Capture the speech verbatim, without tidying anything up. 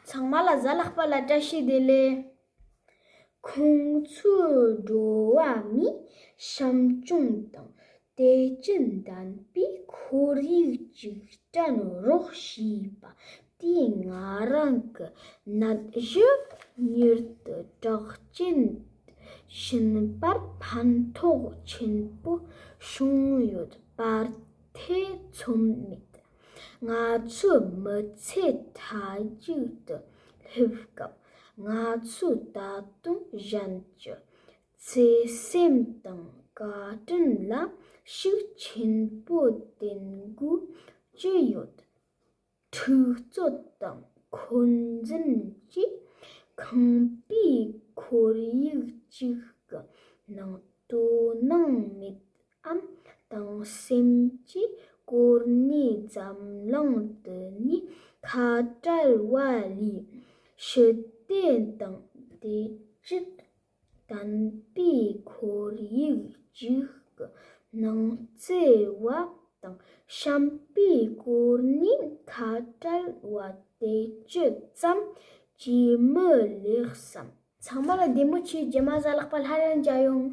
ཚང་མ་ལ་གཟའ་ལྷག་པ་ལ་བཀྲ་ཤིས་བདེ་ལེགས། ཁོང་ཚོས་འགྲོ་བ་མིའི་བྱམས་སྐྱོང་དང་དད་ཅན་ལྡན་པའི་ཁོར་ཡུག་ཅིག་བསྐྲུན་རོགས་ཞེས་པ་དེས་ང་རང་གི་ནད་གཞི་མྱུར་དུ་དྲག་རྐྱེན་ཕྱིན་པར་ཕན་ཐོགས་ཆེན་པོ་བྱུང་ཡོད་པར་ཐེ་ཚོམ་མེད། ང་ཚོའི་མི་ཚེ་མཐའ་མཇུག་ཏུ་སླེབས་སྐབས། ང་ཚོས་ད་དུང་གཞན་གྱི་བརྩེ་སེམས་དང་བཀའ་དྲིན་ལ་ཤུགས་ཆེན་པོ་བརྟེན་དགོས་ཀྱི་ཡོད། འཁྲུག་རྩོད་དང་འཁོན་འཛིན་གྱིས་ཁེངས་པའི་ཁོར་ཡུག་ཅིག་གི་ནང་དོ་སྣང་མེད་པའམ་དང་སེམས་ཀྱི་ཀོ་ནེ་འཛམ་གླིང་འདི་ནས་ཁ་བྲལ་བ་ལས། ཞི་བདེ་དང་བདེ་སྐྱིད་ལྡན་པའི་ཁོར་ཡུག་ཅིག་གི་ནང་བརྩེ་བ་དང་བྱམས་པའི་སྒོ་ནས་ཁ་བྲལ་བ་དེ་ཅི་ཙམ་གྱིས་མི་ལེགས་སམ། ཚང་མ་ལ་བདེ་མོ་བྱོས། རྗེས་མ་གཟའ་ལྷག་པ་སླར་ཡང་མཇལ་ཡོང་།